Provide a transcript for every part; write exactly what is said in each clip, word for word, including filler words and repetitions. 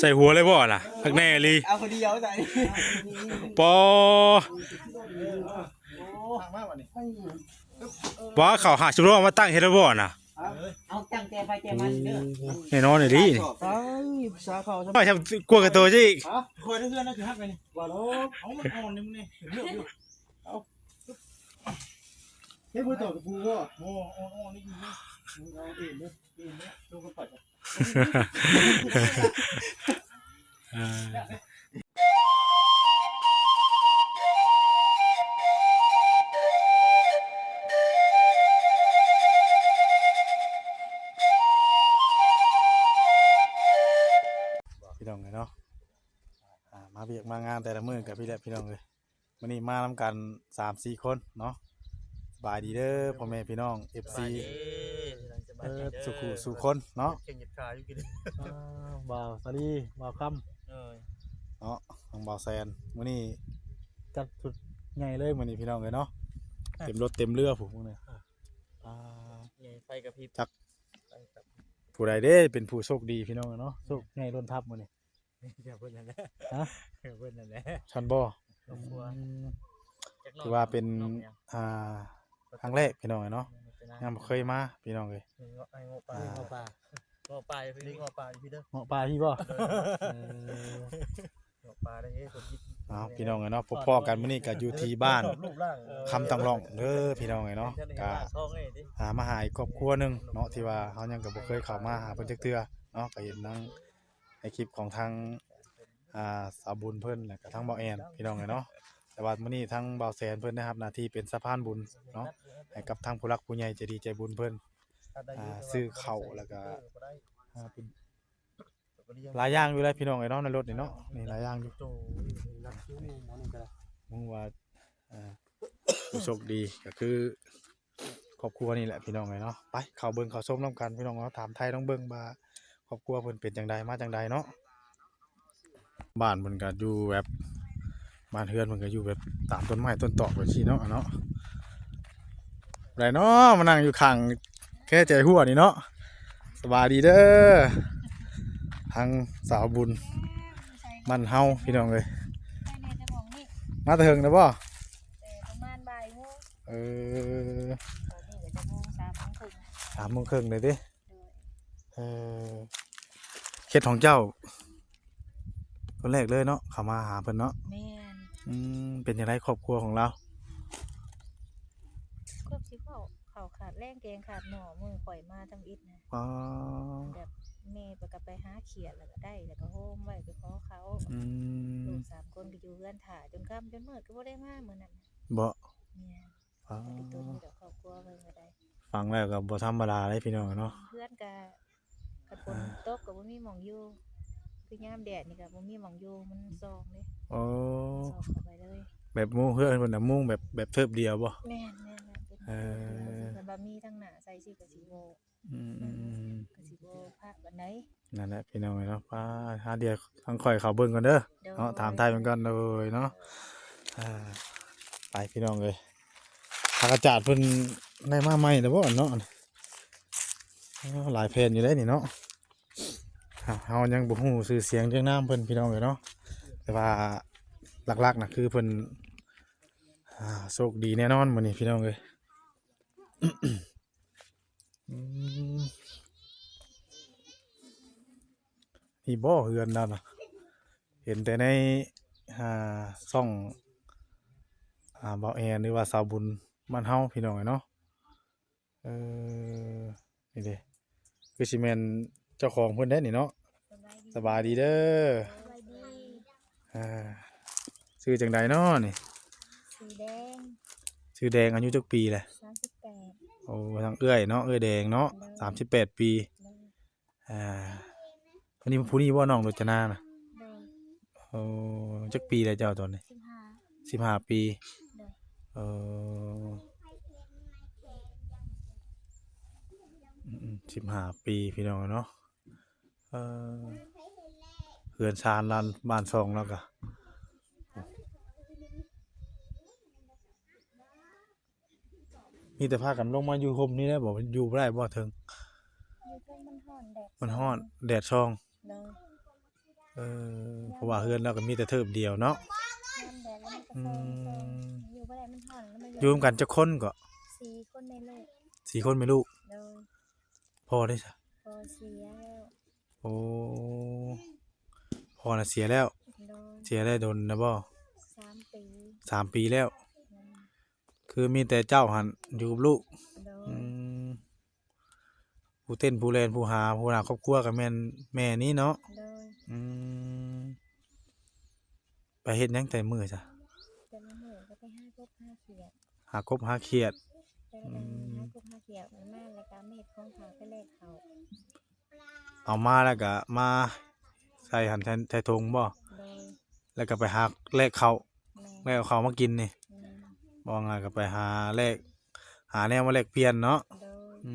ใส่หัวเลยบ่ล่ะ คักแน่อีหลี เอาคนเดียวใส่ ปอ ว่าเขาหาชุดร่วมมาตั้งเฮ็ดแล้วบ่น่ะ เอาตั้งแต่ไปแต่มันเด้อ แน่นอนอีหลีนี่ เอ้ย ภาษาเขา ว่าทำกลัวกับตัวจริง คอยเพื่อนนะคือฮักไปนี่ ว่าแล้ว เอามันอ่อนนี่มึงนี่เลือกอยู่ เอา เฮ้ย พูดต่อกับกูว่า โอ้ อ่อนๆ นี่อยู่นี่ เอาเองเด้อ เองเด้อ ดูกันไป อ่า พี่น้องเนาะ อ่า มาเวียกมางานแต่ละมื้อกับพี่แหละพี่น้องเอ้ย มื้อนี้มานำกันสามสี่คนเนาะ สบายดีเด้อพ่อแม่พี่น้อง เอฟซี สบายดี เออ สุขุสุคนเนาะ เข่งหยิบขาอยู่กิน อ่า บ่าวสาลี บ่าวคำ เออ เนาะ ทางบ่าวแซน มื้อนี้จัดชุดใหญ่เลยมื้อนี้พี่น้องเอ้ยเนาะ เต็มรถเต็มเรือผู้มื้อนี้ อ่า ใหญ่ไฟกระพริบ จัก ไฟกระพริบ ผู้ใดเด้เป็นผู้โชคดีพี่น้องเอ้ยเนาะ โชคใหญ่ล้นทับมื้อนี้ เพิ่นนั่นแหละ ฮะ เพิ่นนั่นแหละ ท่านบ่ ครอบครัว อืม จักนอก ถือว่าเป็น นอกเนี่ย อ่า ครั้งแรกพี่น้องเอ้ยเนาะ ยังบ่เคยมาพี่น้องเอ้ย เงาะ ไอ้เงาะป่า อ่า เงาะป่า เงาะป่าอยู่พี่ เงาะป่าอยู่พี่เด้อ เงาะป่าพี่บ่ เออ เงาะป่าได้เอ้ย คนคิด เอาพี่น้องเอ้ยเนาะ พบพ้อกันมื้อนี้ก็อยู่ที่บ้าน รูปร่าง คำตังหล่องเด้อพี่น้องเอ้ยเนาะ ก็ ท้องเอ้ยดิ อ่า มาหาอีกครอบครัวหนึ่งเนาะ ที่ว่าเฮายังก็บ่เคยเข้ามาหาเพิ่นจักเทื่อเนาะ ก็เห็นทั้งในคลิปของทาง อ่า สาวบุญเพิ่น แล้วก็ทางบ่าวแอนพี่น้องเอ้ยเนาะ แต่ว่ามื้อนี้ทางบ่าวแซนเพิ่นได้รับหน้าที่เป็นสะพานบุญเนาะ ให้กับทางผู้หลักผู้ใหญ่ใจดีใจบุญเพิ่น อ่า ซื้อข้าวแล้วก็ อ่า เป็น หลายอย่างอยู่แล้วพี่น้องเอ้ยเนาะ ในรถนี่เนาะ นี่หลายอย่างอยู่ โอ้ย รักคิ้วหมอนี่ก็ได้ มึงว่า อ่า ผู้โชคดีก็คือครอบครัวนี่แหละพี่น้องเอ้ยเนาะ ไป เข้าเบิ่งเข้าชมนำกันพี่น้องเนาะ ถามไทยลองเบิ่งว่าครอบครัวเพิ่นเป็นจังใดมาจังใดเนาะ บ้านเพิ่นก็อยู่แบบ บ้านเฮือนเพิ่นก็อยู่แบบตามต้นไม้ต้นตอกแบบนี้เนาะ เนาะ ได้เนาะ มานั่งอยู่ข้างแค่ใจหัวนี่เนาะ สบายดีเด้อ ทางสาวบุญ บ้านเฮาพี่น้องเอ้ย ไปเนี่ยจะบอกนี่ มาแต่เฮิงนะบ่ แต่ประมาณบ่ายโมง เออ ตอนนี้ก็จะโมง สามโมงครึ่ง สามโมงครึ่งเลยติ โดย เออ เฮ็ดของเจ้า คนแรกเลยเนาะ เข้ามาหาเพิ่นเนาะ แม่น อืม เป็นจังไดครอบครัวของเรา ครอบสิเข้า ข้าวขาดแรงแกงขาดหม้อ มื้อข่อยมาทำอิฐนะ อ๋อ แบบแม่ไปก็ไปหาเขียดแล้วก็ได้ แล้วก็โฮมไว้ไปขอเขา อืม ลูกสามคนก็อยู่เฮือนถ่าจนค่ำจนมืดก็บ่ได้มามื้อนั้น บ่ แม่น อ๋อ ก็ได้ตุนอยู่ดอกครอบครัวเพิ่นก็ได้ ฟังแล้วก็บ่ธรรมดาเลยพี่น้องเนาะ เฮือนก็ คันฝนตกก็บ่มีหม่องอยู่ คือยามแดดนี่ก็บ่มีหม่องอยู่ มันส่องเด้ โอ้ ส่องเข้าไปเลย แบบมุงเฮือนเพิ่นน่ะมุงแบบ แบบเทิบเดียวบ่ แม่นๆๆ เป็น เออ เทิบเดียว คันว่ามีทางหน้าใส่สิก็สิบ่ อืมๆๆ ก็สิบ่พระปานใด นั่นแหละพี่น้องเอ้ยเนาะ ป้า หาเดี๋ยวทางข่อยเข้าเบิ่งก่อนเด้อ โดย เนาะ ถามไทยเพิ่นก่อน โดยเนาะ อ่า ไปพี่น้องเอ้ย ผักกาดเพิ่นได้มาใหม่แล้วบ่เนาะ อ้าว หลายแผ่นอยู่เด้นี่เนาะ อ่ะ เฮายังบ่ฮู้ชื่อเสียงเรียงนามเพิ่นพี่น้องเอ้ยเนาะ แต่ว่าหลักๆน่ะคือเพิ่น อ่า โชคดีแน่นอนมื้อนี้พี่น้องเอ้ย อืม นี่บ่เฮือนเราน่ะ เห็นแต่ใน อ่า ช่อง อ่า บ่าวแอน หรือว่าสาวบุญบ้านเฮาพี่น้องเอ้ยเนาะ เออ นี่เด้ คือสิแม่นเจ้าของเพิ่นได้นี่เนาะ สบายดี สบายดีเด้อ สบายดี อ่า ชื่อจังใดเนาะนี่ ชื่อแดง ชื่อแดง อายุจักปีแหละ สามสิบแปด โอ้ ทางเอื้อยเนาะ เอื้อยแดงเนาะ โดย สามสิบแปดปี โดย อ่า อันนี้ผู้นี้บ่น้องรจนาน่ะ โดย โอ้ จักปีแล้วเจ้าตอนนี้ สิบห้า สิบห้าปี โดย เออ อืมๆ สิบห้าปีพี่น้องเนาะ เออ เฮือนซานลานบ้านซองแล้วก็ มีแต่พากันลงมาอยู่ห่มนี่แหละ บ่อยู่บ่ได้บ่เถิง อยู่ มันฮ้อนแดด มันฮ้อน แดดส่อง โดย เออ เพราะว่าเฮือนเราก็มีแต่เทิบเดียวเนาะ ฮ้อนแดดแล้วมันก็ส่อง อืม ส่อง อยู่บ่ได้ มันฮ้อนแล้วมัน อยู่นำกันจักคนก็ สี่คนแม่ลูก สี่คนแม่ลูก โดย พ่อเด้ซะ พ่อเสียแล้ว โอ้ พ่อน่ะเสียแล้ว โดย เสียได้โดนนะบ่ สามปี สามปีแล้ว แม่น คือมีแต่เจ้าหั่นอยู่กับลูก โดย อืม ผู้เต้นผู้แล่นผู้หาผู้หาครอบครัวก็แม่นแม่นี้เนาะ โดย อืม ไปเฮ็ดหยังแต่มื้อซะ แต่ละมื้อก็ไปหากบหาเขียด หากบหาเขียด ไป อืม หากบหาเขียดมาแล้วก็เอามีดของเขาไปแลกเขา เอามาแล้วก็มาใส่หั่นใส่ ใส่ถุงบ่ โดย แล้วก็ไปหาแลกข้าว แม่น แลกเอาข้าวมากินนี่ แม่น บ่ง่ายก็ไปหาแลก หาแนวมาแลกเปลี่ยนเนาะ โดย อื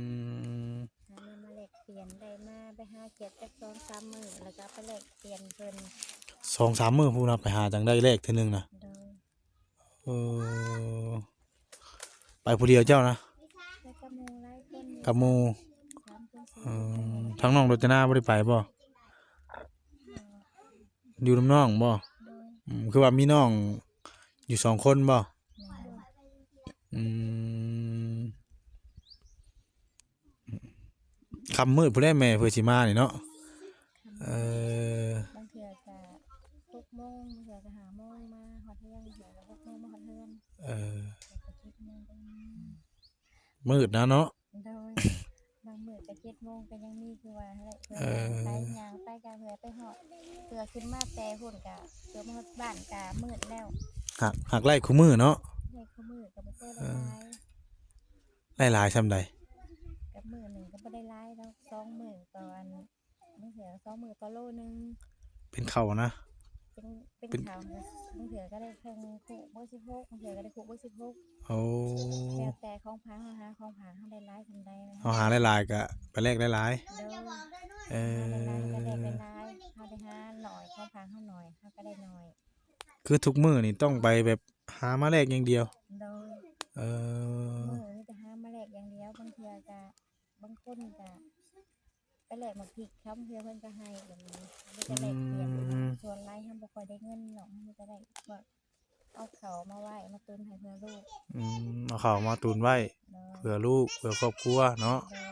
ม หาแนวมาแลกเปลี่ยน ได้มาไปหาเขียดจักสองสามมื้อ แล้วก็ไปแลกเปลี่ยนเพิ่น สองสามมื้อพู้นนะ ไปหาจั่งได้แลกเทื่อหนึ่งนะ โดย เออ ไปผู้เดียวเจ้านะ ไปกับหมู่หลายคน กับหมู่ สามคนสี่คน อืม ทางน้องรจนาบ่ได้ไปบ่ อยู่นำน้องบ่ โดย อืม คือว่ามีน้องอยู่สองคนบ่ แม่น อืม ค่ำมืดพู้นแหละแม่เพิ่นสิมานี่เนาะ ค่ำ เออ บางเทื่อก็หกโมง บางเทื่อก็ห้าโมงมาฮอดเฮือน บางเทื่อก็หกโมงมาฮอดเฮือน เออ แล้วก็เจ็ดโมงก็ยังมี มืดนะเนาะ โดย บางมื้อก็เจ็ดโมงก็ยังมีคือว่าหั่นแหละ เออ เพิ่นย่างไป ย่างไปก็เพิ่นไปฮอด เพิ่นขึ้นมาแต่พุ้นก็เพิ่นมาฮอดบ้านก็มืดแล้ว หาก หากไล่คู่มื้อเนาะ ไล่คู่มื้อก็บ่ค่อยได้หลาย เออ ไล่หลายส่ำใด กับมื้อหนึ่งก็บ่ได้หลายดอก สองมื้อต่ออัน บางเทื่อสองมื้อต่อโลหนึ่ง เป็นข้าวนะ เป็น เป็น เป็นข้าว บางเทื่อก็ได้เคิ่งคุเบอร์สิบหก บางเทื่อก็ได้คุเบอร์สิบหก โอ้ แล้วแต่ของผากเฮาหา ของผากเฮาได้หลายส่ำใดนะ เฮาหาหลายๆก็ไปแลกหลายๆ โดย เออ หาหลายๆก็แลกหลายๆ เฮาได้หาน้อย ของผากเฮาน้อย เฮาก็ได้น้อย คือทุกมื้อนี่ต้องไปแบบหามาแลกอย่างเดียว โดย เออ มื้อมีแต่หามาแลกอย่างเดียว บางเทื่อก็ บางคนก็ไปแลกหมากพริก คำเทื่อเพิ่นก็ให้แบบนี้ มีแต่แลกเปลี่ยน อืม ส่วนหลายเฮาบ่ค่อยได้เงินหรอก เฮามีแต่ได้พวกเอาข้าวมาไว้ มาตุนให้เพื่อลูก อืม เอาข้าวมาตุนไว้ โดย เพื่อลูก เพื่อครอบครัวเนาะ โดย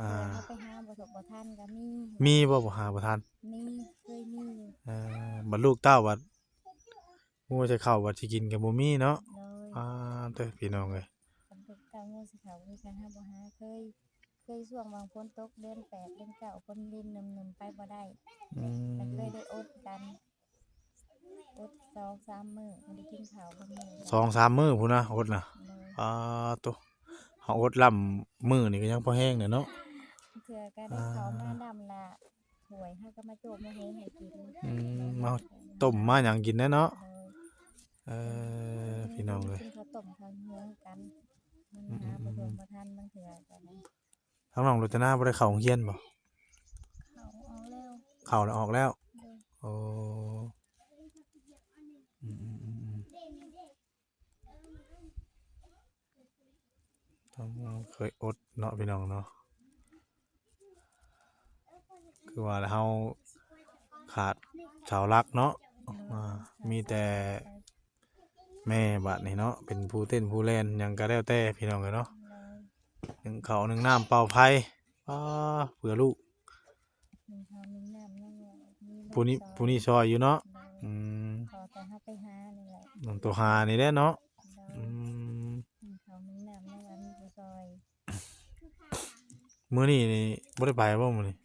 อ่า เพื่อเฮาไปหาบ่สะดวกบ่ทันก็มี มีบ่ บ่หาบ่ทัน มี เคยมีอยู่ เออ บัดลูกเต้าบัด งัวใส่ข้าวบัดสิกินก็บ่มีเนาะ โดย อ่า เด้อพี่น้องเอ้ย บัดลูกเต้างัวใส่ข้าวคือกัน เฮาบ่หา เคย เคยช่วงหว่างฝนตกเดือนแปดเดือนเก้า ฝนรินหนึ่มๆ ไปบ่ได้ อืม ก็เลยได้อดกัน อดสองสามมื้อ บ่ได้กินข้าวบางมื้อ สองสามมื้อพู้นนะ อดนะ โดย อ่า โต เฮาอดล่ำมื้อนี่ก็ยังพอแฮงแหละเนาะ เทื่อก็ได้ข้าวมา อ่า ดำละถ้วย เฮาก็มาโจกมาหุงให้กิน อืม มาต้มมาหยังกินแหละเนาะ โดย เออ พี่น้องเอ้ย กินข้าวต้มข้าวหุงกัน มันหา อืมๆๆ บ่ทัน บ่ทัน บางเทื่อก็นะ ทางน้องรจนาบ่ได้เข้าโรงเรียนบ่ เข้าออกแล้ว เข้าแล้วออกแล้ว โดย โอ้ อืมๆๆๆ ต้องเคยอดเนาะพี่น้องเนาะ คือว่าเฮาขาดเสาหลักเนาะ อ่า มีแต่แม่บัดนี้เนาะ เป็นผู้เต้นผู้แล่นหยังก็แล้วแต่พี่น้องเอ้ยเนาะ หนึ่งข้าวหนึ่งน้ำเป่าไฟ อ่า เพื่อลูก หนึ่งข้าวหนึ่งน้ำยังว่ามีลูก ผู้นี้ ซอย ผู้นี้ซอยอยู่เนาะ โดย อืม ขอแต่เฮาไปหานี่แหละ อืม ตัวหานี่แหละเนาะ โดย อืม หนึ่งข้าวหนึ่งน้ำยังว่ามีผู้ซอย มื้อนี้นี่บ่ได้ไปบ่มื้อนี้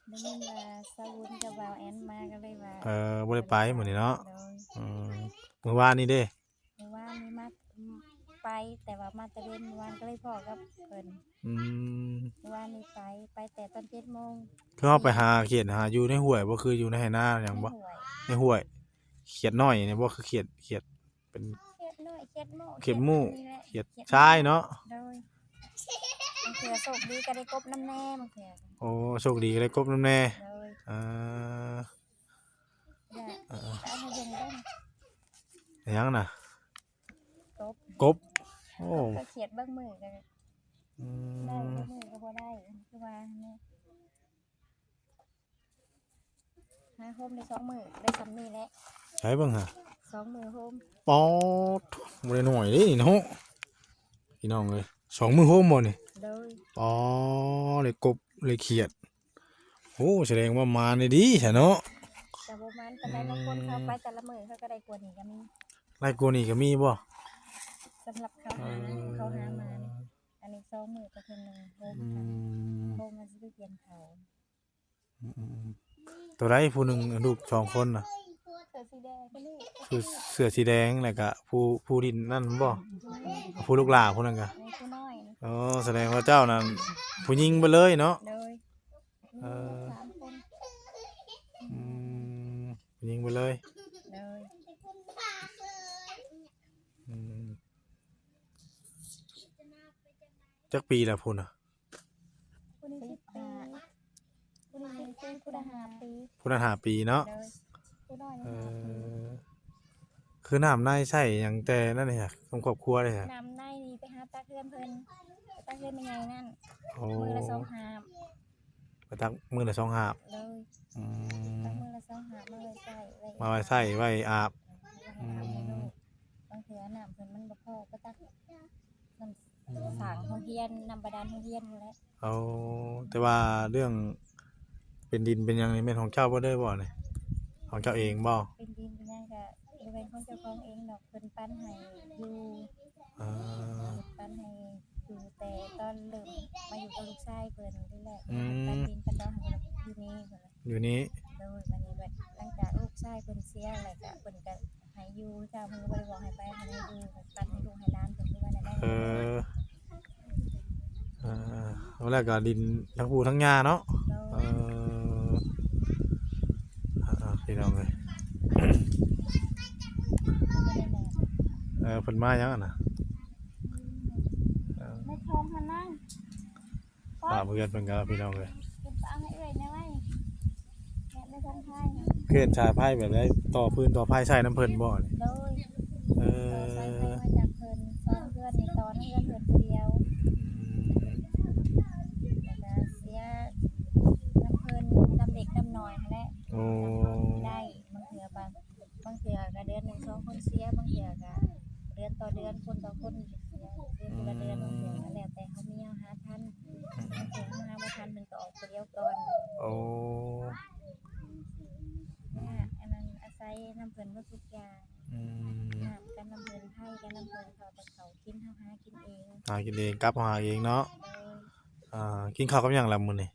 ได้ยินว่าสาววุ้นกับบ่าวแอนมาก็เลยว่า เออ บ่ได้ไปมื้อนี้เนาะ โดย อืม มื้อวานนี้เด้ มื้อวานนี้มา ไป แต่ว่ามาแต่เว็น มื้อวานก็เลยพ้อกับเพิ่น อืม มื้อวานนี้ไป ไปแต่ตอนเจ็ดโมง คือเฮาไปหาเขียดหาอยู่ในห้วยบ่ คืออยู่ในไฮ่นาหยังบ่ ในห้วย ในห้วย เขียดน้อยนี่บ่ คือเขียด เขียดเป็น เขียดน้อย เขียดหมู เขียดหมู เขียดนี่แหละ เขียด เขียด ทรายเนาะ โดย บางเทื่อโชคดีก็ได้กบนำแน่ บางเทื่อ โอ้ โชคดีก็ได้กบนำแน่ โดย เออ อย่า เออ เอามาเบิ่งเด้อ หยังน่ะ กบ กบ โอ้ กบกับเขียดบางมื้อก็ อื ได้ ม ทุกมื้อก็บ่ได้ คือว่านี่หาโฮมได้สองมื้อได้ส่ำนี้แหละ ใช้เบิ่งหา สองมื้อโฮม ป๊อดบ่ได้น้อยเด้นี่เนาะพี่น้องเอ้ย สองมื้อโฮมบ่นี่ โดย อ๋อ เลยกบเลยเขียด โอ้ แสดงว่ามาในดีแท้เนาะ แต่บ่มันปานใดบางคนเขาไปแต่ละมื้อเขาก็ได้กว่านี้ก็มี ไล่กว่านี้ก็มีบ่ สำหรับเขาหาเขาหามานี่อันนี้สองมื้อก็เทื่อหนึ่งโฮม อืม โฮมมันสิไปเปลี่ยนเขา อืมอืมอืมตัวใดผู้หนึ่งลูกสองคนน่ะ เสื้อสีแดงก็นี่ คือเสื้อสีแดงแล้วก็ผู้ผู้ดินนั่นบ่ผู้ลูกหลาผู้นั้นก็ ในผู้น้อยนี่ อ๋อแสดงว่าเจ้านั้นผู้หญิงไปเลยเนาะ โดย เออ สามคน อืมผู้หญิงไปเลย โดย อืมจักปีละผู้น่ะ ผู้นี้สิบปีผู้นี้สิบปีผู้ละห้าปี ผู้นั้นห้าปีเนาะ โดยผู้น้อย เอ นี่ห้าปี อคือน้ำในใส่อย่างแต่นั่นนี่ฮะของครอบครัวเลยฮะ น้ำในนี่ไปหาตักเฮือนเพิ่นไปตักเฮือนแม่ใหญ่นั่น โอ้ มื้อละสองหาบ ไปตักมื้อละสองหาบ เลย อืม ตักมื้อละสองหาบมาไว้ใส่ไว้ มาไว้ใส่ไว้อาบ ไว้อาบให้ลูกบางเทื่อน้ำเพิ่นมันบ่พอก็ตักน้ำสร้างโรงเรียนน้ำบาดาลโรงเรียนอยู่แล้ว เอาแต่ว่าเรื่องเป็นดินเป็นหยังนี่แม่นของเจ้าบ่ได้บ่นี่ของเจ้าเองบ่ เป็นดินเป็นหยังก็บ่แม่นของเจ้าของเองดอกเพิ่นปันให้อยู่ อ่า เพิ่นปันให้อยู่แต่ตอนเริ่มมาอยู่กับลูกชายเพิ่นนี่แหละ อืม ปันดินปันดอนให้อยู่นี่เพิ่น อยู่นี้ โดยวันนี้แบบหลังจากลูกชายเพิ่นเสียแล้วก็เพิ่นก็ให้อยู่เจ้าเพิ่นก็บ่ได้บอกให้ไปให้อยู่ปันให้ลูกให้หลานเพิ่นว่าได้ เออเออแล้วก็ดินทั้งปู่ทั้งย่าเนาะ โด เอย ออ่าพี่น้องเลยเออเพิ่นมายังอะนะเออ ไม่ท้องหันนั่ง ป้าเพื่อนเพิ่นก็พี่น้องเลย เก็บเอาให้เอื้อยแน่ไว้แม่ไม่ท้องไห้ เพื่อนชายไพ่แบบได้ต่อพื้นต่อไพ่ใส่น้ำเพิ่นบ่นี่ โดย เอ ต่อสายไฟ อ มาจากเพิ่นสองเพื่อนนี่ต่อน้ำเพื่อนเพิ่นคนเดียว อืม แล้วก็เสียน้ำเพิ่นน้ำเด็กน้ำน้อยหั้นแหละ โอ้ ได้บางเทื่อบางบางเทื่อก็เดือนหนึ่งสองคนเสียบางเทื่อก็เดือนต่อเดือนคนต่อคนเสียเสียคนละเดือนบางเทื่อก็แล้วแต่เขามีเอาหาทันบางเทื่อเขาหาบ่ทันมันก็ออกคนเดียวก่อน โอ้ นะอันนั้นอาศัยน้ำเพิ่นหมดทุกอย่าง อืม น้ำกับน้ำเพิ่นไผ่กับน้ำเพิ่นเขาแต่เขากินเขาหากินเอง หากินเองกลับหาเองเนาะ โดย อ่ากินข้าวกับหยังล่ะมื้อนี้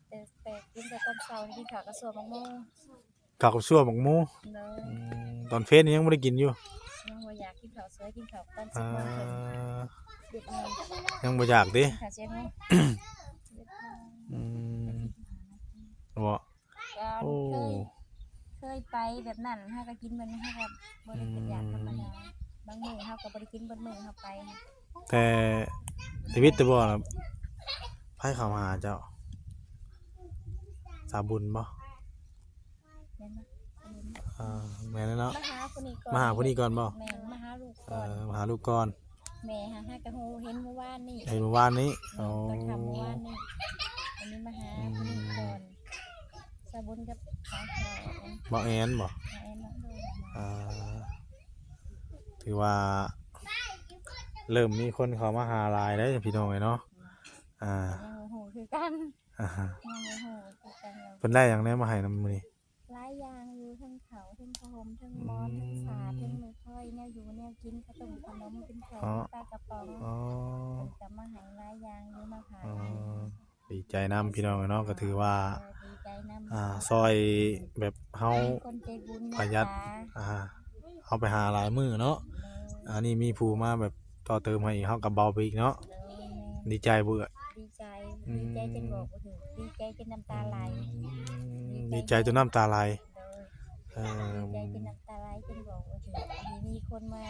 แต่แต่กินแต่ตอนเช้านี่กินข้าวกับซั่วมะม่วง ข้าวกับซั่วหมกหมู โดย อืมตอนเพลนี่ยังบ่ได้กินอยู่ ยังบ่อยากกินข้าวสวยกินข้าวตอนสิบโมงเพิ่น อ่า เจ็ดโมง ยังบ่อยากติ ข้าวเจ็ดโมง อืมบ่ ก็ โอ้ เคยเคยไปแบบนั้นเฮาก็กินมันเฮาก็บ่ได้เป็นอยากธรรมดาบางมื้อเฮาก็บ่ได้กินเบิดมื้อเฮาไป แต่ชีวิตแต่บ่ล่ะไผเข้ามาหาเจ้า สาวบุญบ่ แม่นบ่ อ่าแม่นแล้วเนาะ มาหาผู้นี้ก่อน มาหาผู้นี้ก่อนบ่ แม่นมาหาลูก เอ ก่อน อมาหาลูกก่อน แม่หาหากะฮู้เห็นเมื่อวานนี่ เห็นเมื่อวานนี้ อื อ๋อ มตอนค่ำเมื่อวานนี่อันนี้มาหา อืม ผู้นี้ก่อนสาวบุญกับสาวขาว บ่แอนบ่ แอนน้องโดน อ่าถือว่า เริ่มมีคนเข้ามาหาหลายแล้วพี่น้องเอ้ยเนาะ อ่า ยังบ่ฮู้คือกัน อ่าฮะ ยังบ่ฮู้คือกันแล้ว เพิ่นได้หยังแหน่มาให้นำมื้อนี้ หลายอย่างอยู่ทั้งเขาทั้งผ้าห่มทั้งหมอนทั้งสาด อืม ทั้งไม้ถ้อยแนวอยู่แนวกินข้าวต้มขนมเป็นแผ่น อ๋อ ปลากระป๋อง อ๋อ เพิ่นก็มาให้หลายอย่างอยู่มาผ่า อ๋อดีใจนำพี่น้องเอ้ยเนาะก็ถือว่า เออดีใจนำ อ่าซอยแบบเฮา มีคนใจบุญ ประหยัด เมตตา อ่าเฮาไปหาหลายมื้อเนาะ โดย อันนี้มีผู้มาแบบต่อเติมให้อีกเฮาก็เบาไปอีกเนาะ โดยแม่ ดีใจบ่เอื้อย ดีใจ อืม ดีใจจนบอกบ่ถูกดีใจจนน้ำตาไหล อืมดีใจจนน้ำตาไหล โดย เออ ดีใจจนน้ำตาไหลจนบอกบ่ถูกมีคนมา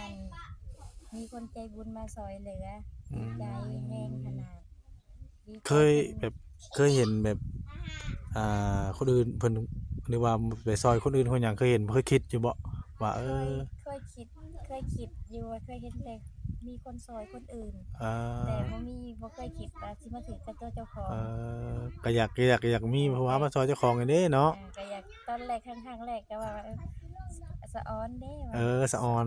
มีคนใจบุญมาซอยเหลือ อืม ใจแห้งขนาดดีใจ เคยแบบเคยเห็นแบบ อ่า คนอื่นเพิ่นหรือว่าไปซอยคนอื่นคนหยังเคยเห็นเคยคิดอยู่บ่ว่าเอ เค อย เคยคิดเคยคิดอยู่ว่าเคยเห็นแต่ มีคนซอยคนอื่น อ่า แต่บ่มีบ่เคยคิดว่าสิมาถือกับตัวเจ้าของ เออก็อยากอยากอยากมีผู้ว่ามาซอยเจ้าของกันเด้เนาะ เออก็อยากตอนแรกครั้งครั้งแรกก็ว่าเออสะออนเด้ว่า เออสะออน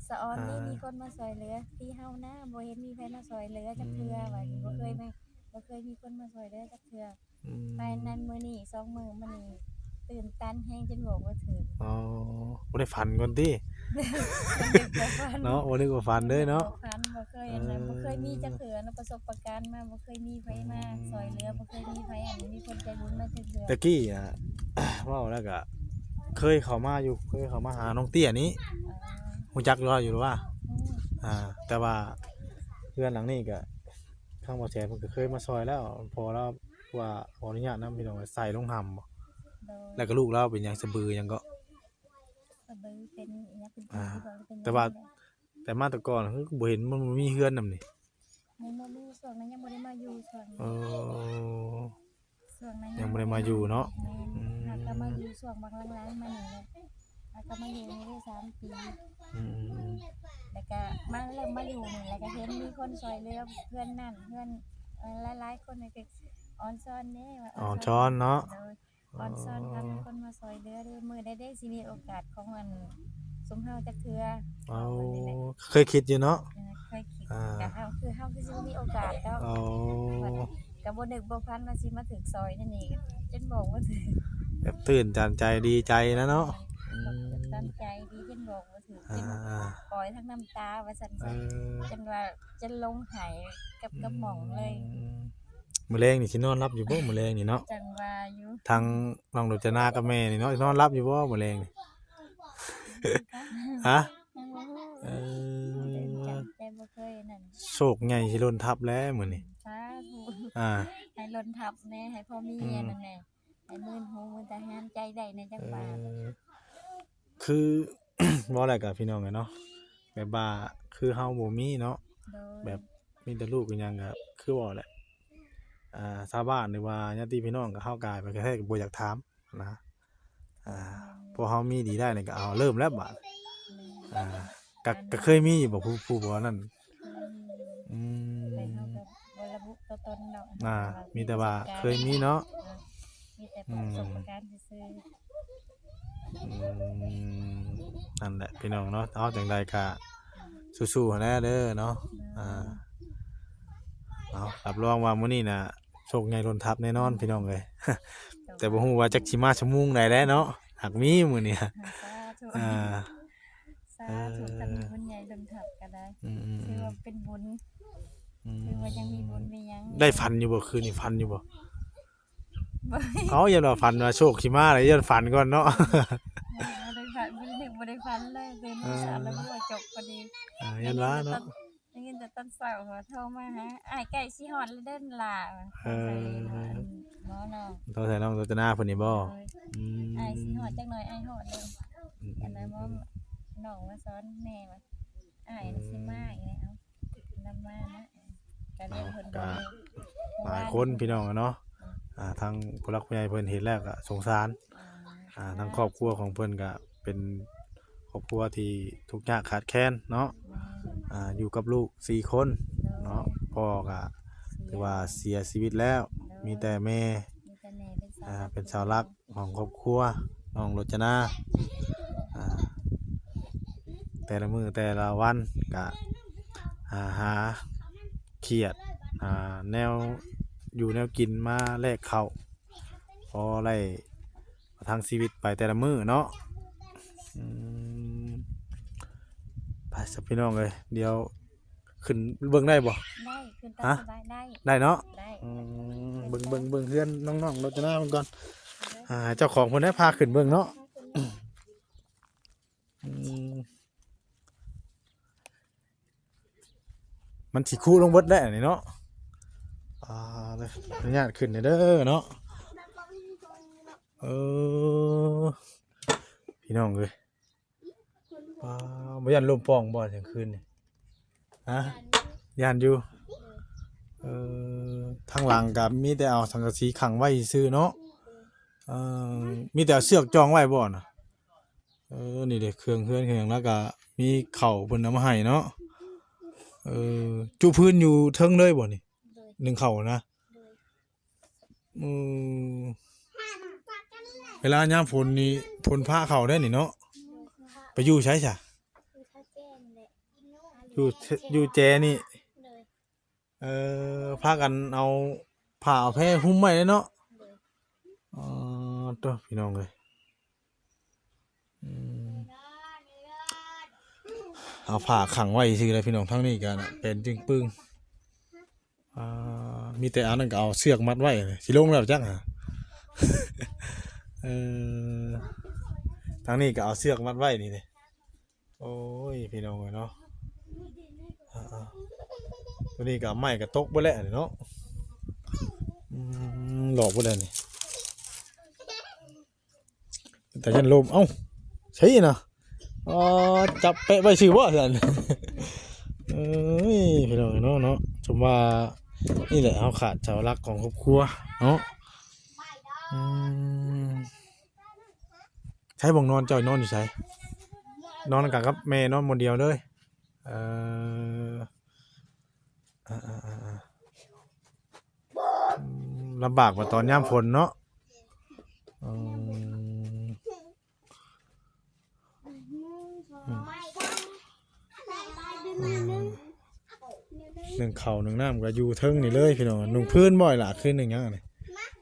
สะออนเด้ อ่า มีคนมาซอยเหลือที่เฮานะบ่เห็นมีใครมาซอยเหลือจักเทื่อว่าบ่เคยมาบ่เคยมีคนมาซอยเหลือจักเทื่อ อืม ภายในมื้อนี้สองมื้อมื้อนี้ตื่นตันแฮงจนบอกบ่ถูก อ๋อบ่ได้ฝันก่อนติ บ่ได้ฝัน เนาะบ่ได้ก็ฝันเด้เนาะ บ่ฝันบ่เคยอันนั้น เออ บ่เคยมีจักเทื่อนะประสบการณ์มาบ่เคยมีไผมา อืม ซอยเหลือบ่เคยมีไผอันมีคนใจบุญมาจักเทื่อ ตะกี้อ่ะ เว้าแล้วก็เคยเข้ามาอยู่เคยเข้ามาหาน้องเตี้ยนี้ อ่า ฮู้จักเราอยู่หรือว่า อืม อ่า แต่ว่าเพื่อนหลังนี้ก็ทางบ่แสนเพิ่นก็เคยมาซอยแล้ว พอเราว่าขออนุญาตนำพี่น้องใส่ลงหำบ่ โดย แล้วก็ลูกเราเป็นหยังสะบือหยังก็ สะบือเป็นอีหยังเป็น อ่า ผีบ่หรือเป็น แต่ว่า หยัง แต่มาแต่ก่อนคือบ่เห็นมันมีเฮือนนำนี่ ยังบ่มีช่วงนั้นยังบ่ได้มาอยู่ช่วง เออ ช่วงนั้น ยังบ่ได้มาอยู่เนาะ แม่น อืม หากก็มาอยู่ช่วงบางหลังๆมานี่แหละหากก็มาอยู่นี่ได้สามปี อืมอืมอืม แล้วก็มาเริ่มมาอยู่นี่แล้วก็เห็นมีคนซอยเหลือเพื่อนนั่นเพื่อนเอ่อหลายๆคนนี่ก็ออนซอนเด้ว่า ออนซอนเนาะ โดยออนซอนครับมีคนมาซอยเหลือเด้มื้อใดเด้สิมีโอกาสของอันซุมเฮาจักเทื่อ โอ้ ว่านี่แหละ เคยคิดอยู่เนาะ เออเคยคิด อ่า แต่เฮาคือเฮาคือสิบ่มีโอกาสแล้ว โอ้ ก็บ่นึกบ่ฝันว่าสิมาถึงซอยนั่นเองจนบอกว่าถึง แบบตื่นตันใจดีใจนะเนาะอืม ตั้งใจดีจนบอกว่าถึง อ่า จน อ่า ปล่อยทั้งน้ำตาว่าซั่น เอ ซะ อ จนว่าจนลงไหายกับกระหม่องเลย อืมมื้อแลงนี่สินอนหลับอยู่บ่มื้อแลงนี่เนาะ จังว่าอยู่ ทั้งน้องรจนากับแม่นี่เนาะนอนหลับอยู่บ่มื้อแลงนี่ฮะ ยังบ่ฮู้ เอ ตื่น อ ตันใจบ่เคยนั่น โชคใหญ่สิหล่นทับแล้วมื้อนี้ สาธุ อ่า ให้หล่นทับแน่ให้พ่อมี อืม อันนั่นแน่ให้หมื่นหูหมื่นตาหารใจได้ในจักบาท เออคือ เว้าแล้วก็พี่น้องเอ้ยเนาะแบบว่าคือเฮาบ่มีเนาะ โดย แบบมีแต่ลูกอีหยังก็คือเว้าแหละอ่าชาวบ้านหรือว่าญาติพี่น้องก็เฮากายไปกระแทกบ่อยากถามนะอ่าพอเฮามีดีได้นี่ก็เอาเริ่มแล้วบาดอ่าก็ก็เคยมีอยู่บ่ผู้ผู้บ่นั่นอืม แต่เฮาก็บ่ระบุตัวตนดอก อ่ามีแต่ว่าเคยมีเนาะ มีแต่ประสบการณ์ซื่อ อืมนั่นแหละพี่น้องเนาะเอาจังใดกะสู้ๆแน่เด้อเนาะอ่าเอารับรองว่ามื้อนี้นะโชคใหญ่ล้นทับแน่นอนพี่น้องเอ้ย แต่บ่ฮู้ว่าจักสิมาชั่วโมงใดแล้วเนาะหากมีมื้อนี้ ๆสาธุ อ่า สาธุถ้ามีบุญใหญ่ล้นทับก็ได้ อืมอืม ถือว่าเป็นบุญ อืม ถือว่ายังมีบุญมีหยัง ได้ฝันอยู่บ่คืนนี้ฝันอยู่บ่ บ่ เอาอย่าว่าฝันว่าโชคสิมาเลยอย่าฝันก่อนเนาะ บ่ได้ฝันบ่ได้นึกบ่ได้ฝันเลยตื่นมาสามแล้วมันก็จบพอดี อ่าอย่าว่าเนาะ ได้ยินแต่ตอนเช้าว่าโทรมาหาอ้ายใกล้สิฮอดแล้วเด้อล่ะ เออ หมอน้อง โทรใส่น้องรจนาเพิ่นนี่บ่ โดย อืม อ้ายสิฮอดจักหน่อยอ้ายฮอดเลย อืม อันนั้นหมอน้องมาสอนแม่ว่าอ้ายน่ะสิมาอีกแล้วนำมานะก็เลยเพิ่นบอกเลย หลายคนพี่น้องอะเนาะอ่าทางผู้หลักผู้ใหญ่เพิ่นเห็นแล้วก็สงสารอ่าทางครอบครัวของเพิ่นก็เป็นครอบครัวที่ทุกข์ยากขาดแคลนเนาะอ่าอยู่กับลูกสี่คนเนาะพ่อก็ถือว่าเสียชีวิตแล้ว มีแต่แม่ มีแต่แม่เป็นสาว อ่าเป็นเสาหลักของครอบครัวน้องรจนาอ่าแต่ละมื้อแต่ละวันก็อ่าหาเขียดอ่าแนวอยู่แนวกินมาแลกข้าวพอได้ประทังชีวิตไปแต่ละมื้อเนาะอืมไปซะพี่น้องเอ้ยเดี๋ยวขึ้นเบิ่งได้บ่ ได้ขึ้น ฮะ ตามสบายได้ ได้เนาะ ได้ อืมเบิ่งเบิ่งเบิ่งเฮือนน้องๆรจนาเพิ่นก่อนอ่าเจ้าของเพิ่นได้พาขึ้นเบิ่งเนาะอืมมันสิคุลงเบิดแล้วนี่เนาะอ่าเด้ออนุญาตขึ้นเด้อเนาะเออพี่น้องเอ้ย ว้าวบ่ย่านลมป่องบ่กลางคืนนี่ฮะย่านอยู่เออทางหลังก็มีแต่เอาสังกะสีขังไว้ซื่อเนาะเออมีแต่เอาเชือกจองไว้บ่น่ะเออนี่เด้เครื่องเฮือนเครื่องหยังแล้วก็มีข้าวเพิ่นเอามาให้เนาะ เออ จุพื้นอยู่เทิงเลยบ่นี่ โดย หนึ่งเข่านะ โดย อืม เวลายามฝนนี่ ฝนพาเข้าได้นี่เนาะ โดย ไปอยู่ไสซะ อยู่ท่าแจ้งแหละ อยู่ อยู่แจนี่ โดย เออ พากันเอาผ้าเอาแพหุ้มไว้เลยเนาะ โดย อ๋อ โต พี่น้องเอ้ย อืม เอาผ้าขังไว้ซื่อเลยพี่น้อง ทางนี้ก็น่ะ เป็นจึงปึ้ง อ่า มีแต่อันนั้นก็เอาเชือกมัดไว้ สิลงแล้วจักหา เออ ทางนี้ก็เอาเชือกมัดไว้นี่เลย โอ้ย พี่น้องเอ้ยเนาะ อ่าๆ ตัวนี้ก็ไม้ก็ตกเบิดแล้วนี่เนาะ อืม หลอกเบิดแล้วนี่ แต่ยันลม เอ้า ใช่นะ อ๋อ จับแปะไว้ซื่อบ่ซั่น เอ้ย พี่น้องเอ้ยเนาะ เนาะ สมว่า นี่แหละ เฮาขาดเสาหลักของครอบครัวเนาะ อืม ใช้บ่องนอน เจ้านอนอยู่ไส นอนกันกับแม่ นอนบ่อนเดียวเลย เออ อ่าๆๆๆ อืม ลำบากกว่าตอนยามฝนเนาะ อืม อืม หนึ่งข้าวหนึ่งน้ำก็อยู่เทิงนี่เลยพี่น้อง หนึ่งฟืนบ่อยล่ะ คือหนึ่งหยังอันนี้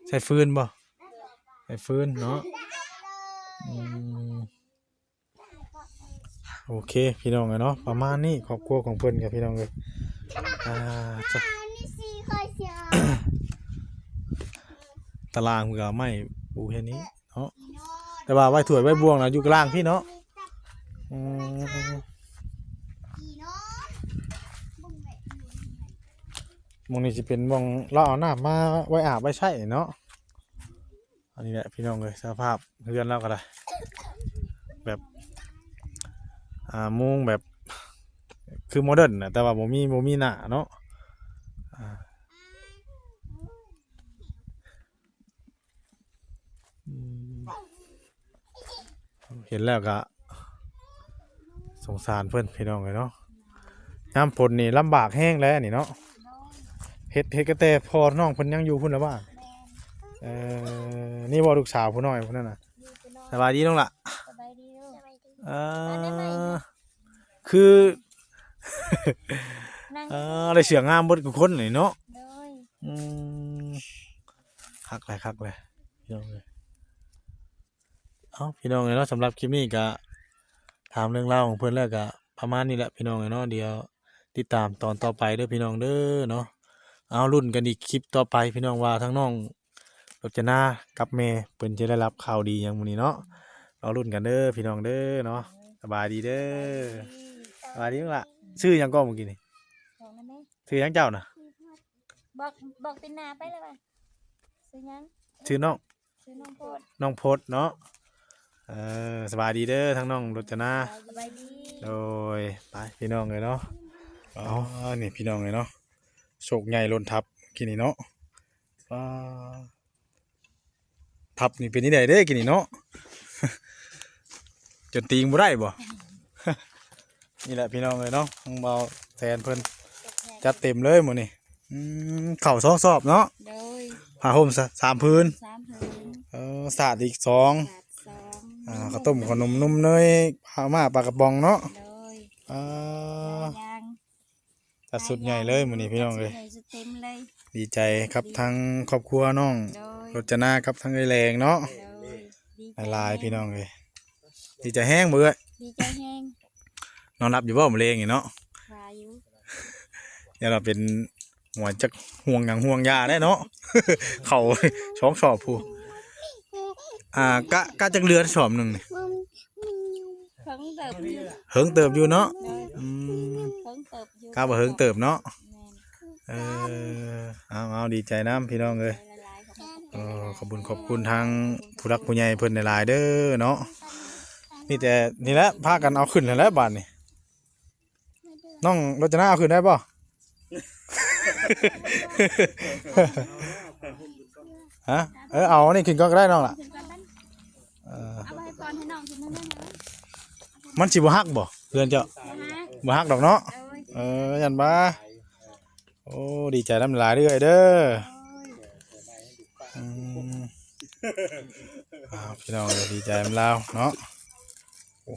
ใส่ฟืนบ่ ใส่ฟืนเนาะ อืม โอเค พี่น้องเอ้ยเนาะ ประมาณนี้ ครอบครัวของเพิ่นกับพี่น้องเอ้ย อ่า จ้ะ ตารางเพิ่นก็เอาไม้ปูแค่นี้เนาะ แต่ว่าไว้ถ้วยไว้บ่วงนะอยู่กลางพี่เนาะ อืม หม่องนี้สิเป็นหม่องลาวเอาน้ำมาไว้อาบไว้ใช้เนาะ อันนี้แหละพี่น้องเอ้ย สภาพเฮือนลาวก็ได้ แบบ อ่า มุงแบบ คือโมเดิร์นนะ แต่ว่าบ่มี บ่มีหน้าเนาะ อ่า อืม เห็นแล้วก็ สงสารเพิ่นพี่น้องเอ้ยเนาะ ยามฝนนี่ลำบากแฮงแล้วนี่เนาะ เฮ็ด เฮ็ดก็แต่พ่อน้องเพิ่นยังอยู่พุ้นละบ้าน เอ่อ นี่บ่ลูกสาวผู้น้อยผู้นั้นน่ะ สบายดีน้องล่ะ สบายดีลูก เอ่อ คือ นั่ง เอ่อ ได้เสื้องามเบิดทุกคนนี่เนาะ โดย อืม คักเลย คักเลย พี่น้องเอ้ย เอ้า พี่น้องเอ้ยเนาะ สำหรับคลิปนี้ก็ถามเรื่องราวของเพิ่นแล้วก็ประมาณนี้แหละพี่น้องเอ้ยเนาะ เดี๋ยวติดตามตอนต่อไปเด้อพี่น้องเด้อเนาะ เอาลุ้นกันอีกคลิปต่อไปพี่น้อง ว่าทั้งน้องรจนากับแม่เพิ่นจะได้รับข่าวดีหยังมื้อนี้เนาะ รอลุ้นกันเด้อพี่น้องเด้อเนาะ สบายดีเด้อ สบายดี สบายดีล่ะ ชื่อหยังก่อนเมื่อกี้นี่ บอกแล้วไหม ชื่อหยังเจ้าน่ะ บอก บอกตินาไปแล้วว่า ชื่อหยัง ชื่อน้อง ชื่อน้องพด น้องพดเนาะ เออ สบายดีเด้อทั้งน้องรจนา สบายดี โดย ไปพี่น้องเอ้ยเนาะ อ๋อ นี่พี่น้องเอ้ยเนาะ โชคใหญ่ล้นทับกินนี่เนาะ อ่า ทับนี่เป็นนี่ใดเด้กินนี่เนาะ จนตีงบ่ได้บ่ นี่แหละพี่น้องเอ้ยเนาะ ทางเบาแทนเพิ่น จัดเต็มเลยมื้อนี้ อืม ข้าวสองสอบเนาะ โดย ผ้าห่มสะ สามผืน สามผืน เออ สาดอีกสอง สาดสอง อ่า ข้าวต้มขนมนมเนย ปลาม่าปลากระป๋องเนาะ โดย อ่า หลายอย่าง จัดชุดใหญ่เลยมื้อนี้พี่น้องเอ้ย จัดชุดใหญ่ชุดเต็มเลย ดีใจครับ ดี ทั้งครอบครัวน้อง โดย รจนาครับ ทั้งเอื้อยแหลงเนาะ โดย ดีใจ หลายๆพี่น้องเอ้ย ดีใจแฮงบ่เอื้อย ดีใจแฮง นอนหลับอยู่บ่มื้อแลงนี่เนาะ ว่าอยู่ อย่าเราเป็นหัวจักห่วงหยังห่วงยาได้เนาะ เขาสองสอบพู้น อ่า กะ กะจักเดือนสอบหนึ่งนี่ เพิ่งเติบอยู่ เหิงเติบอยู่เนาะ โดย อืม เพิ่งเติบอยู่ กะว่าเหิงเติบเนาะ แม่น เออ เอา เอา ดีใจนำพี่น้องเอ้ย หลายๆ ขอบคุณ เออ ขอบคุณ ขอบคุณทางผู้หลักผู้ใหญ่เพิ่นหลายๆเด้อเนาะ นี่แต่ นี่แหละ พากันเอาขึ้นแล้วแหละบาดนี้ น้องรจนาเอาขึ้นได้บ่ ฮะ เออ เอาอันนี้ขึ้นก่อนก็ได้น้องล่ะ เออ เอาไว้ก่อนให้น้องกินนั่นนะ มันสิบ่ฮักบ่เพื่อนเจ้า บ่ฮัก บ่ฮักดอกเนาะ โดย เออ ยันบ่า โอ้ ดีใจนำหลายเด้อเด้อ อืม อ้าว พี่น้อง ดีใจนำลาวเนาะ โอ้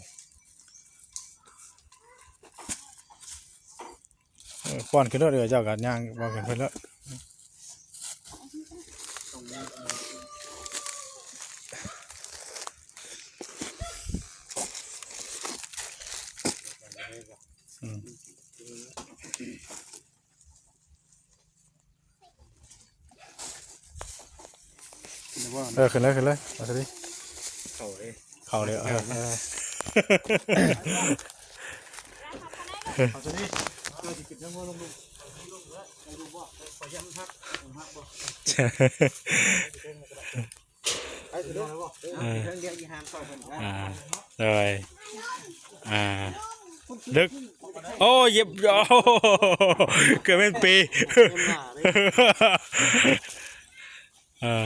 เออ ป้อนขึ้นรถเด้อ เจ้าก็ย่างป้อนขึ้นเพิ่นแล้ว อืม เออ ขึ้นเลย ขึ้นเลย เอาสิ เข้าเลย เข้าเลย เออ เออ เอาสิ เอาสิ ขึ้นยังบ่ลงลูก ลงบ่ ขอยังหัก ผมหักบ่ ไปสิเด้อ เออ เรื่องเดียวอีหามเข้าเพิ่นนะ อ่า โดย อ่า ลึก โอ้ เหยียบ โอ้ เกือบเป็นปี เออ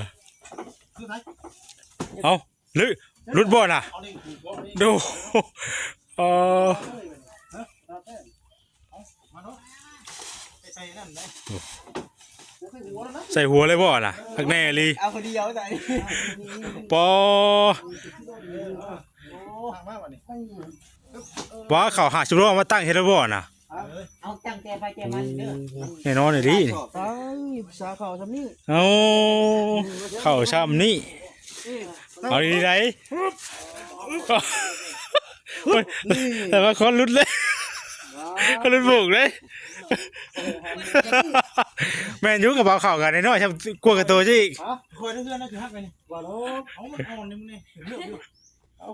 เอา หรือ หลุดบ่น่ะ ดู เออ ใส่หัวเลยบ่น่ะ คักแน่อีหลี เอาคนเดียวใส่ ปอ ว่าเขาหาสิบล้อมาตั้งเฮ็ดแล้วบ่น่ะ เอาตั้งแต่ไปแต่มันเด้อ แน่นอนอีหลี ไป ภาษาเขาซำนี้ เอา เขาซำนี้ เอาดีๆ ได้ โอ้ย แต่ว่าคนหลุดเลย คนหลุดบุกเลย แม่นอยู่ กระเป๋าเข้ากันน้อยๆ กลัวกับตัวจริง ฮะ คอยเพื่อนน่าจะหักไปนี่ ว่าแล้ว เอามันอ่อนนี่มึงนี่ เลือกอยู่ เอา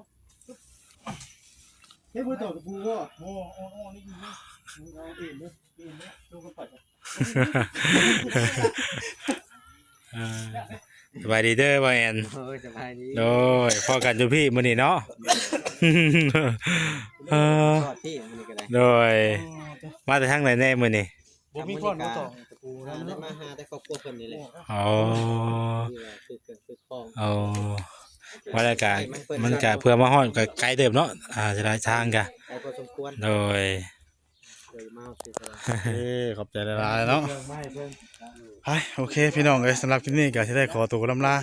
เฮ้ย บ่ต่อกับกูบ่ โอ้ อ่อนๆ นี่อยู่นี่ เอาเองเด้อ เองเด้อ ลงกันไป อ่า สบายดีเด้อ บ่าวแอน โอ้ย สบายดี โดย พ้อกันอยู่พี้มื้อนี้เนาะ เออ ทอดที่มื้อนี้ก็ได้ โดย มาแต่ทางไหนแน่มื้อนี้ บ่มีคนมาต่อ อ่า ได้มาหาแต่ครอบครัวเพิ่นนี่แหละ อ๋อ ที่ว่าซื้อเครื่องซื้อของ อ๋อ ว่าแล้วก็ มันก็เพื่อมาฮอดก็ไกลเติบเนาะ อ่า จะได้ทางก็ ไกลพอสมควร โดย เดี๋ยวมาเอาสิครับ เอ้ย ขอบใจหลายๆ เนาะ เครื่องมาให้เพิ่น ไป โอเค พี่น้องเอ้ย สำหรับคลิปนี้ก็สิได้ขอตัวลำลา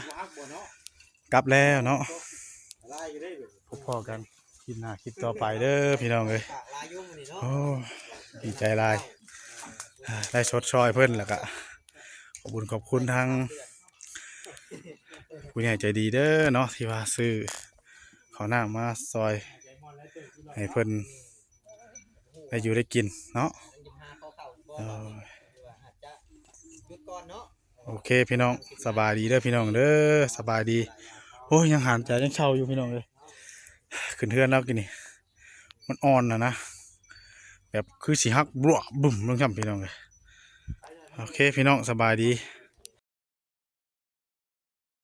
กลับแล้วเนาะ พบพ้อกันคลิปหน้าคลิปต่อไปเด้อพี่น้องเอ้ย โอ้ ดีใจหลาย อ่า ได้ชดเชยเพิ่น แล้วก็ขอบคุณ ขอบคุณทาง ผู้ใหญ่ใจดีเด้อเนาะ ที่ว่าซื้อข้าวน้ำมาซอยให้เพิ่นได้อยู่ได้กินเนาะ เออ โอเคพี่น้อง สบายดีเด้อพี่น้องเด้อ สบายดี โอ้ย ยังหามใจยังเช่าอยู่พี่น้องเอ้ย ขึ้นเฮือนแล้วกินนี่ มันอ่อนน่ะนะ แบบคือสิหักบลัวบึ้มลงซ้ำพี่น้องเอ้ย โอเคพี่น้อง สบายดี